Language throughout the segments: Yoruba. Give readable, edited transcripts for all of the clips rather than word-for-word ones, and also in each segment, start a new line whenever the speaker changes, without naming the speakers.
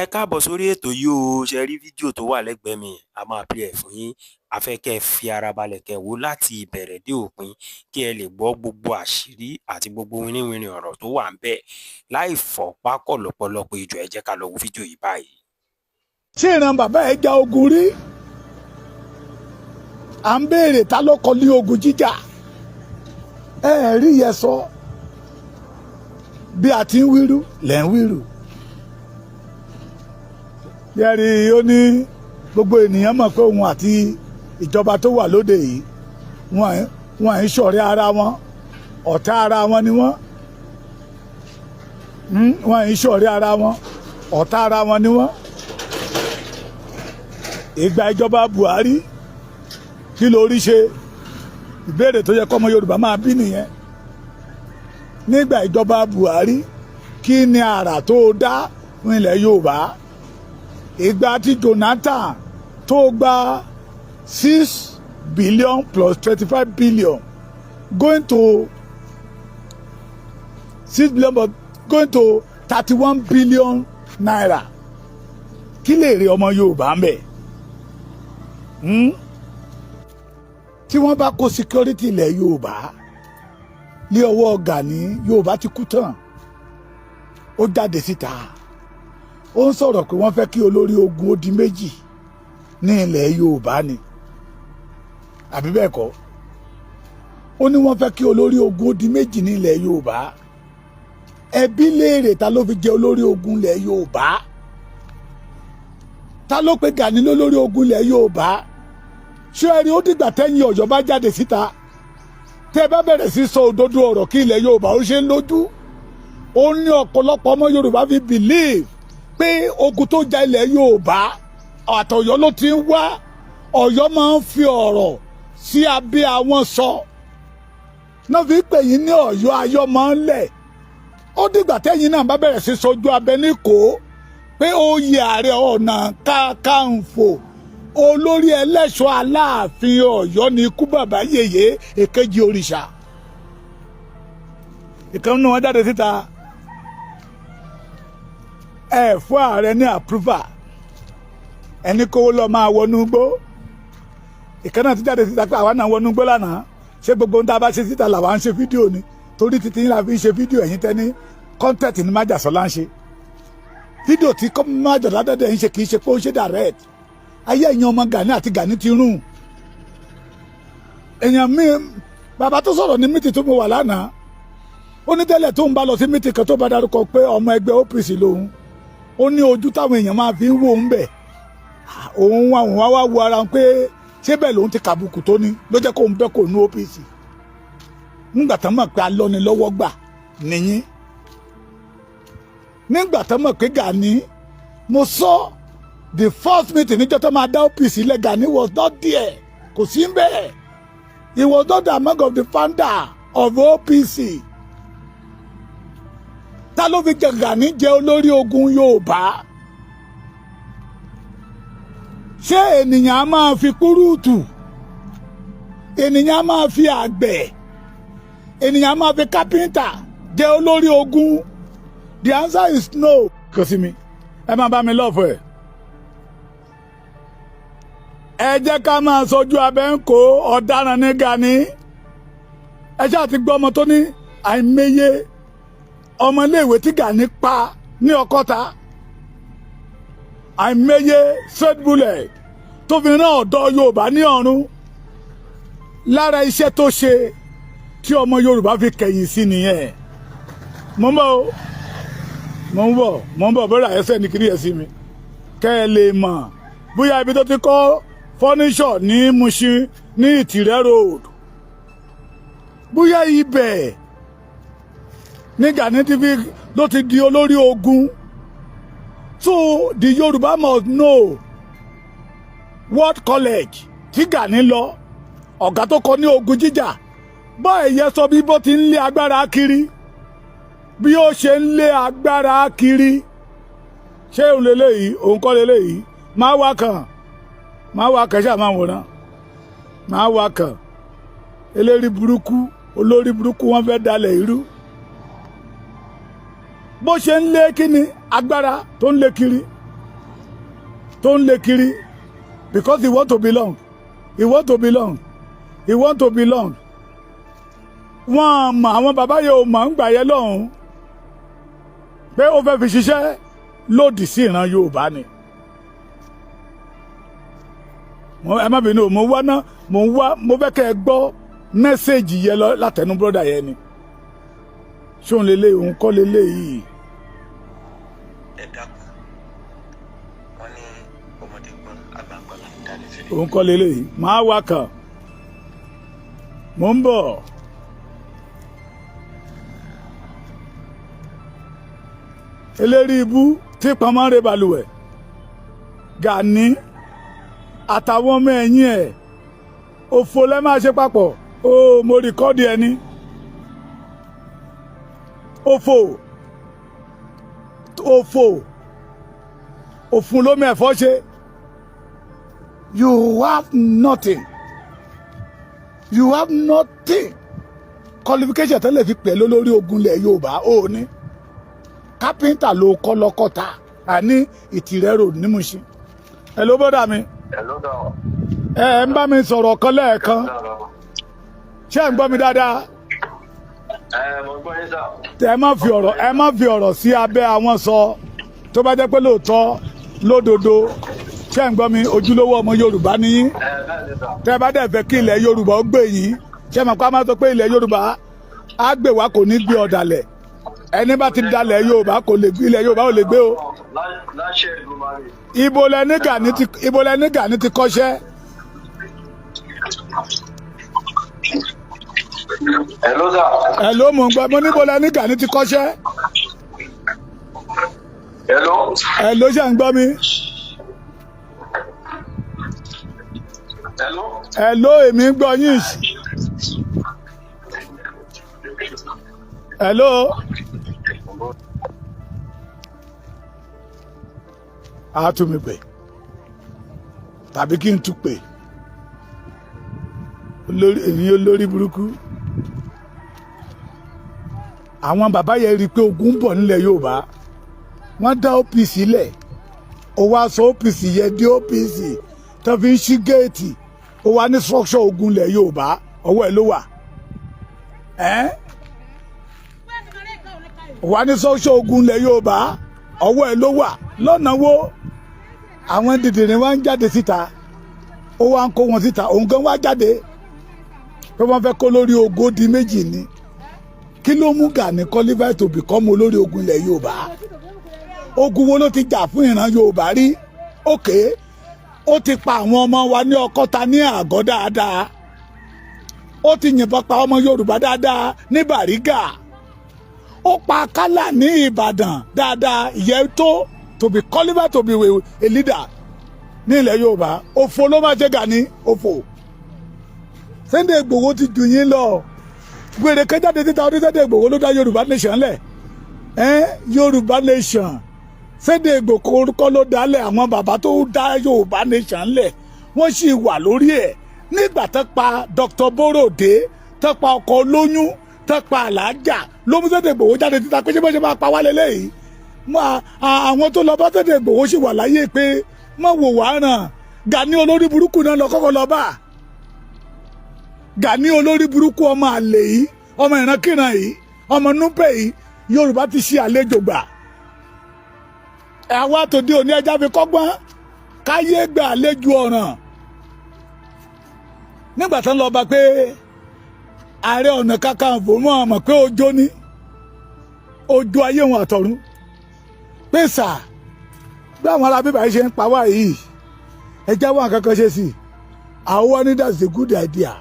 Ẹ káàbọ̀ sórí ètò yìí o. Ṣe rí fídíò tó wà lẹ́gbẹ̀ẹ́ mi, a máa play ẹ̀ fún yín. A fẹ́ kẹ́ ẹ fi ara balẹ̀ kẹ́ ẹ wò láti ìbẹ̀rẹ̀ dé òpin, kí ẹ lè gbọ́ gbogbo àṣírí àti gbogbo wínníwínní ọ̀rọ̀ tó wà ńbẹ̀ láì fọ́ pákọ̀ lọ́pọ̀lọpọ̀ ìjọ. Ẹ jẹ́ ká lọ wo fídíò yìí báyìí.
Ṣé ìran bàbá ẹ ja ogun rí? À ń béèrè, ta ló kọ ní ogun jíjà? Ẹ ẹ rí yẹn sọ. Bí a ti ń wíru lẹ́ ń wíru. Yẹ́rì, ó ní gbogbo ènìyàn mọ̀ pé òun àti ìjọba tó wà lóde yìí, wọ́n ń ṣọ̀rẹ́ ara wọn, ọ̀tá ara wọn ni wọ́n. Wọ́n ń ṣọ̀rẹ́ ara wọn, ọ̀tá ara wọn ni wọ́n. Ìgbà ìjọba Buhari, kí ló rí ṣe? Ìbéèrè tó yẹ kọ́mọ Yorùbá máa bí nìyẹn. Nígbà ìjọba Buhari, kí ni àrà tó dá fún ilẹ̀ Yorùbá? Ìgbà tí Jonathan tó gba 6 billion plus 25 billion, going to 6 billion but going to ₦31 billion, kí lè rí ọmọ Yorùbá ń bẹ̀? Tí wọ́n bá kó security ilẹ̀ Yorùbá lé ọwọ́ Gani, Yorùbá ti kú tán. Ó jáde síta, ó ń sọ̀rọ̀ pé wọ́n fẹ́ kí olórí ogun ó di méjì ní ilẹ̀ Yorùbá ni, àbí bẹ́ẹ̀ kọ́? Ó ní wọ́n fẹ́ kí olórí ogun ó di méjì ní ilẹ̀ Yorùbá. Ẹbí léèrè, ta ló fi jẹ olórí ogun ilẹ̀ Yorùbá? Ta ló pe Gani lólórí ogun ilẹ̀ Yorùbá? Ṣé ẹ rí, ó dìgbà tẹ́yìn Ọ̀yọ́ bá jáde síta, tẹ́ bá bẹ̀rẹ̀ sí sọ òdodo ọ̀rọ̀ kí ilẹ̀ Yorùbá ó ṣe ń lójú. Ó ní ọ̀pọ̀lọpọ̀ ọmọ Yorùbá fi believe pé ogun tó ja ilẹ̀ Yorùbá, àtọ̀yọ́ ló ti ń wá. Ọ̀yọ́ máa ń fi ọ̀rọ̀ sí abẹ́ àwọn sọ náà, fi pè yín ní Ọ̀yọ́ ayọ́mọ́lẹ̀. Ó dìgbà tẹ́yìn náà bá bẹ̀rẹ̀ sí sojú abẹ ní kó pé oyè Ààrẹ Ọ̀nà Kakanfò, olórí ẹlẹ́ṣọ́ Aláàfin Ọ̀yọ́ ní ikú bàbá yèyé èkejì òrìṣà. Ìkan nínú wọn jáde síta, ẹ fún ààrẹ ní approval, ẹni kówó lọ máa wọnú gbó. Ìkan náà ti jáde síta pé àwa náà wọnú gbó lánàá. Ṣé gbogbo ohun tá a bá ṣe síta làwa ń ṣe fídíò ni? Torí títí yín la fi ń ṣe fídíò. Ẹ̀yin tẹ́ ní content ní májàsọ́lá ń ṣe fídíò tí májàsọ́lá dẹ́dẹ̀ ń ṣe, kì í ṣe pé ó ń ṣe direct. Ayé ẹ̀yin ọmọ Gani àti Gani ti rún èèyàn mi. Bàbá tó sọ̀rọ̀ ní meeting tó mo wà lánàá, ó ní tẹ́lẹ̀ tó ń bá lọ sí meeting kan, tó bá dárúkọ pé ọmọ ẹgbẹ́ OPC lòun, ó ní ojú táwọn èèyàn máa fi ń wò ń bẹ̀, òun wá òun wá wá wo ara wọn pé ṣé bẹ́ẹ̀ lòun ti kàbùkù tó ní ló jẹ́ kóun bẹ́ kò ní OPC. Nígbà tán mọ̀ pé alọ́nilọ́wọ́ gbà nìyí, nígbà tán mọ̀ pé Gani, mo sọ the first meeting níjọ́ tó máa dá OPC lẹ̀, Gani was not there, kò sí ń bẹ́ẹ̀. He was not among of the founder of OPC. Ta ló fi jẹ Gani jẹ olórí ogun Yorùbá? Ṣé ènìyàn á máa fi kúrúùtù, ènìyàn á máa fi àgbẹ̀, ènìyàn á máa fi kápẹ́ńtà jẹ olórí ogun? The answer is no. Kò sí mi, ẹ máa bá mi lọ́ọ̀fọ̀ ẹ̀. Ẹ jẹ́ ká máa sọjú abẹ́ ń kó. Ọ̀daràn ní Gani. Ẹ ṣáà ti gbọ́ ọmọ tó ní àìmọye ọmọléèwé tí Gani pa ní Ọkọ́ta, àìmọye straight bullet tó fi rán ọ̀dọ́ Yorùbá ní ọ̀run. Lára iṣẹ́ tó ṣe tí ọmọ Yorùbá fi kẹ̀yìn sí nìyẹn. Mo ń bọ̀ o, mo ń bọ̀, mo ń bọ̀. Bóyá ẹsẹ̀ ní kiri ẹ̀ sí mi, kẹ́ ẹ lè mọ̀ bóyá ibi tó ti kọ́ furniture ní Mushin ní Ìtìrẹ́ Road, bóyá ibẹ̀ ní Gani TV ló ti di olórí ogun. So the Yorùbá must know what college tí Gani lọ, ọ̀gá tó kọ ní ogun jíjà. Bá ẹ̀yẹ sọ bí bó ti ń lé agbára kiri, bí ó ṣe ń lé agbára kiri. Ṣé òun lélẹ́yìí? Òun kọ́ lélẹ́yìí. Máa wá kàn, máa wá kàn, ṣáà máa wòran, máa wá kàn. Eléri burúkú, olórí burúkú, wọn fẹ́ dalẹ̀ irú. Bó ṣe ń lé kíni agbára tó ń lé kiri. tó ń lé kiri because he want to belong, he want to belong, he want to belong. Wọ́n mọ̀, àwọn bàbá yẹn ò mọ̀ ń gbà yẹn lọ́hùn pé ó fẹ́ fi ṣiṣẹ́ lòdì sí ìran Yorùbá ni. Ẹ má bínú, mo wá ná, mo ń wá, mo fẹ́ kẹ́ ẹ gbọ́ message yẹn lọ látẹnu brother yẹn ni. Ṣóun lélẹ̀, òun kọ́ lélẹ̀ yìí.
Ẹ dákun, wọn ní ọmọdé gbọ́n, àgbààgbà là ń dání sílẹ̀.
Òun kọ́ lélẹ̀ yìí. Máa wá kàn, mo ń bọ̀. Eléri ibú tí pamọ́ rẹ̀ balùwẹ̀, Gani àtàwọn ọmọ ẹ̀yìn ẹ̀, òfò lẹ́ máa ṣe papọ̀ ó. Mo record ẹni òfò, òfò, òfun ló mẹ́fọ́ ṣe. You have nothing, you have nothing. Qualification tẹ́lẹ̀ fi pè lólórí ogun ilẹ̀ Yorùbá, ó ní kápẹ́ńtà ló kọ́ lọ́kọ́ta àní Ìtìrẹ́ Road ní Mùṣín. Ẹ ló bọ́dà mi.
Ẹ ló dà ọ.
Ẹ ń bá mi sọ̀rọ̀ kan lẹ́ẹ̀kan. Ṣé ẹ ń gbọ́ mi dáadáa?
Ẹ mo gbọ́ yín sà.
Ẹ má fi ọ̀rọ̀ sí abẹ́ àwọn sọ. Tó bá jẹ́ pé lóòótọ́ lódodo, ṣé ẹ ń gbọ́ mi, ojúlówó ọmọ Yorùbá ni yín.
Ẹ bẹ́ẹ̀ ni sà.
Tẹ́ bá dẹ̀ fẹ́ kí ilẹ̀ Yorùbá ó gbé yín, ṣé ẹ mọ̀ pé a máa sọ pé ilẹ̀ Yorùbá á gbè wá, kò ní gbé ọ̀dàlẹ̀. Ẹni bá ti dalẹ̀ Yorùbá, kò lè gbé ilẹ̀ Yorùbá, ò lè gbé o.
Láṣẹ Èdùmàrè.
Ibo lẹ ní Gani ti kọ́ṣẹ́?
Ẹ ló sà.
Ẹ ló mọ̀ ń gbọ́ mo, níbo lẹ ní Gani ti kọ́ṣẹ́?
Ẹ ló.
Ẹ ló, ṣe ń gbọ́ mi?
Ẹ ló.
Ẹ ló, èmi ń gbọ́ yín. Ẹ ló. A tún mi pè tàbí kí n tún pè olórí, èmi olórí burúkú. Àwọn bàbá yẹn rí i pé ogun ń bọ̀ nílẹ̀ Yorùbá, wọ́n dá OPC lẹ̀. Ó wá sọ OPC yẹn di OPC tó fi ń ṣí géètì. Ó wá ní structure ogun ilẹ̀ Yorùbá, ọwọ́ ẹ̀ ló wà. Ẹ́ ó wá ní structure ogun ilẹ̀ Yorùbá, ọwọ́ ẹ̀ ló wà. Lọ́nà wo àwọn dìdìrín wá ń jáde síta? Ó wá ń kó wọn síta, òun gan wá jáde pé wọ́n fẹ́ kó lórí ogun di méjì ni. Kí ló mú Gani qualify to become olórí ogun ilẹ̀ Yorùbá? Ogun wo ló ti jà fún ìran Yorùbá rí? Òkè ó ti pa àwọn ọmọ wa ní Ọkọ́ta ní Àgọ́ dáadáa, ó ti yìnbọn pa ọmọ Yorùbá dáadáa ní Bàrígà, ó pa Kálà ní Ìbàdàn dáadáa. Ìyẹn tó to be qualified to be a leader ní ilẹ̀ Yorùbá? Òfò ló máa ṣe Gani, òfò. Sunday Igboho ti jù yín lọ. Gbèrè kẹjáde títa ọdún, Sunday Igboho ló dá Yorùbá nation lẹ̀. Ẹ́ Yorùbá nation, Sunday Igboho kọ́ ló dálẹ̀. Àwọn bàbá tó dá Yorùbá nation lẹ̀, wọ́n sì wà lórí ẹ̀ nígbà tó pa Dr. Borode, tó pa ọkọ̀ olóyún, tó pa àlàájà, ló mú Sunday Igboho jáde títa pé ṣé bó ṣe máa pa wálé lẹ́yìn àwọn tó lọ bá Sunday Igboho sì wà láyé pé má wò wá ràn. Gani olórí burúkú náà lọ kọ́kọ́ lọ bá Gani olórí burúkú, ọmọ àlè yìí, ọmọ ìrankíran yìí, ọmọ núpẹ̀ yìí. Yorùbá ti ṣe àlejò gbà. Àwa tòde òní, ẹja fi kọ́gbọ́n káyé gba àlejò ọ̀ràn. Nígbà tó ń lọ bá pé Ààrẹ Ọ̀nà Kakanfò mọ̀ ọmọ pé ọjọ́ ní ojú ayé wọn àtọ̀run pé sà bí àwọn ará bíbá yìí ṣe ń pa wá yìí, ẹ jáwọ́ nǹkan kan ṣe sí i. Àwọn wá ní that's a good idea.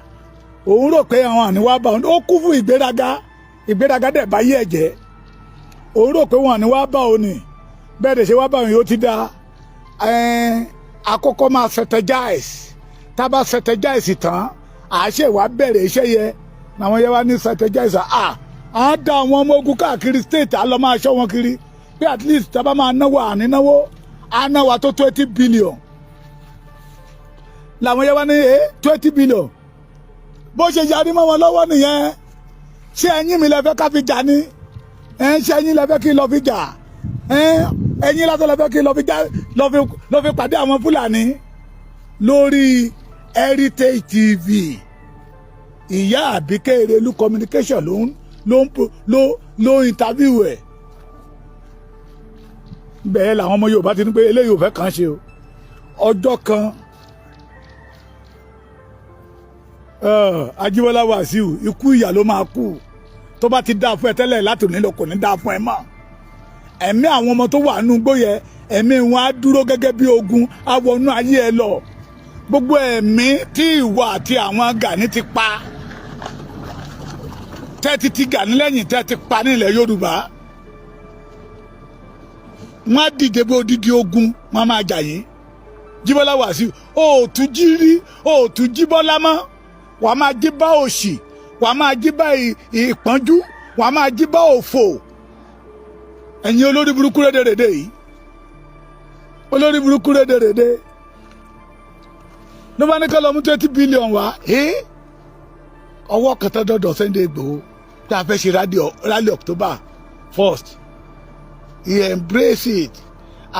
Òun rò pé àwọn àníwá bá òun. Ó kú fún ìgbéraga, ìgbéraga dẹ̀ bá yí ẹ̀jẹ̀. Òun rò pé wọn àníwá bá òun ni bẹ́ẹ̀ dẹ̀ ṣe wá bá òun yóò ti da. Àkọ́kọ́ máa strategize. Tá a bá strategize tán, àṣẹ wa bẹ̀rẹ̀ iṣẹ́ yẹ. Làwọn yẹn wá ní strategize, à á da àwọn ọmọ ogun káàkiri state, á lọ máa ṣọ́ wọn kiri pé at least tá a bá máa náwó, àní náwó, á náwó tó 20 billion. Làwọn yẹn wá ní 20 billion. Bó ṣe yarí mọ́ wọn lọ́wọ́ nìyẹn. Ṣé ẹ̀yin mi lẹ fẹ́ ká fi jà ni? Ẹ̀ ṣé ẹ̀yin lẹ fẹ́ kí n lọ fi jà? Ẹ̀ Ẹ̀yin lásán lọ fẹ́ kí lọ fi já lọ fi pàdé àwọn Fúlàní lórí Heritage TV. Ìyá Àbíkẹ́ Erelu Communication ló ń interview ẹ̀. Bẹ́ẹ̀ làwọn ọmọ Yorùbá ti ní pé eléyìí ò fẹ́ kàn ṣe o. Ọjọ́ kan, Ajíbọ́lá Wàsíù, ikú ìyà ló máa kú. Tó bá ti dáa fún ẹ tẹ́lẹ̀, láti òní lọ kò ní dáa fún ẹ mọ́. Ẹ̀mí àwọn ọmọ tó wà nínú igbó yẹ, ẹ̀mí wọn á dúró gẹ́gẹ́ bí ogun, á wọnú ayé ẹ lọ. Gbogbo ẹ̀mí tí ìwọ àti àwọn Gani ti pa, tẹ́tí ti Gani lẹ́yìn, tẹ́tí pa nílẹ̀ Yorùbá, wọ́n á dìde bí odidi ogun, wọ́n á máa jà yín. Jíbọ́lá Wàsíù, ó tún jí rí, ó tún jí bọ́lá mọ́. Wàá máa jí bá òṣì, wàá máa jí bá ìpọ́njú, wàá máa jí bá òfò. Ẹ̀yin olórí burúkú rédèrèdè yìí, olórí burúkú rédèrèdè ló bá ní kọ́ lọ mú 20 billion wá. Ọwọ́ kan tó dọ̀dọ̀ Sunday Igboho tí a fẹ́ ṣe rally October 1st, he embrace it.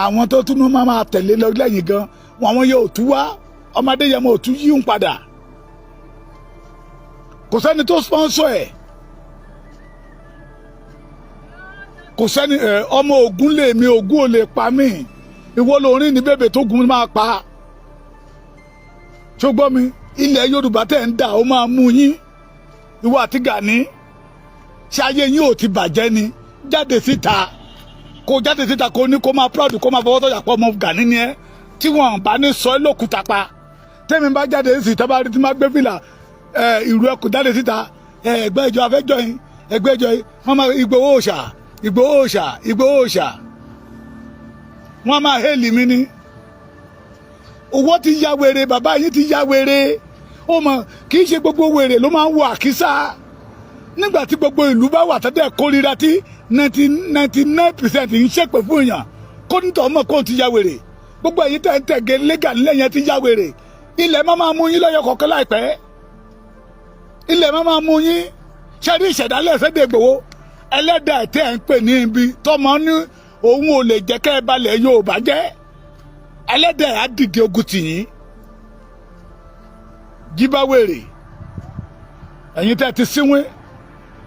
Àwọn tó tún máa máa tẹ̀lé lọ lẹ́yìn gan wọn, àwọn yóò tún wá ọmọdé yẹn mọ̀, ò tún yíùn padà. Kò sẹ́ni tó sponsor ẹ̀, kò sẹ́ni ẹ̀. Ọmọ ogun lè mi, ogun ò lè pa mí. Ìwọ lórin ní bèbè tó gun máa pa. Ṣùgbọ́n mi, ilẹ̀ Yorùbá tẹ̀ ń dà, ó máa mú yín. Ìwọ àti Gani, ṣé ayé yín ò ti bàjẹ́ ni? Jáde síta, kó jáde síta, kó ní kó máa proud, kó máa fọwọ́ sọ̀yà pọ̀ ọmọ Gani ni ẹ́. Tí wọ́n bá ní sọ ẹ́ lókùúta pa, tẹ́mi bá jáde sí, tá bá rí tí máa gbé fìlà ẹ ìrù ẹkùn jáde síta, ẹgbẹ́ ìjọ afẹ́jọ́ yín, ẹgbẹ́ ìjọ yín, wọ́n máa Ìgbòho òòṣà, Ìgbòho òòṣà, Ìgbòho òòṣà, wọ́n máa hail mi ní. Owó ti ya wèrè, bàbá yín ti ya wèrè. Ó mọ̀, kì í ṣe gbogbo wèrè ló máa ń wọ àkísà. Nígbà tí gbogbo ìlú bá wà tẹ́tẹ́ kórira, tí 99% ń ṣèpè fún èèyàn, kó nítorí ọmọ kó ti ya wèrè. Gbogbo ẹ̀yin tẹ̀ ń tẹ̀gẹ́ lẹ́gà nílẹ̀ yẹn ti ya wèrè. Ilẹ̀ má máa mú yín lọ́yọ̀ kọ̀ọ̀kan láìpẹ́. Ilẹ̀ má máa mú yín. Ṣẹ́rí ìṣẹ̀dálẹ̀ Sunday Igboho, ẹlẹ́dàá tẹ́ ẹ̀ ń pè ní ibi tọmọ ní òun ò lè jẹ́ kẹ́ ẹ balẹ̀ Yorùbá jẹ́, ẹlẹ́dàá á dìde ogun tì yín. Jíbáwèrè, ẹ̀yin tẹ́ ti síwín,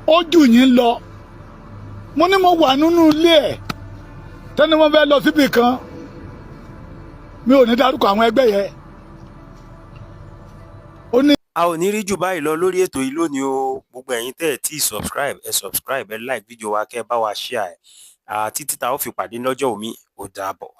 ó jù yín lọ. Mo ní mo wà nínú ilé ẹ̀ tẹ́ni wọ́n fẹ́ lọ síbì kan. Mi ò ní dárúkọ àwọn ẹgbẹ́ yẹn. Ó ní.
A ò ní rí jù báyìí lọ lórí ètò yìí lónìí o. Gbogbo ẹ̀yin tẹ́ ẹ̀ tí ì subscribe, ẹ subscribe, ẹ like fídíò wa, kẹ́ ẹ bá wa share ẹ̀. Títí tá a ó fi pàdé lọ́jọ́ òní, ó dàbọ̀.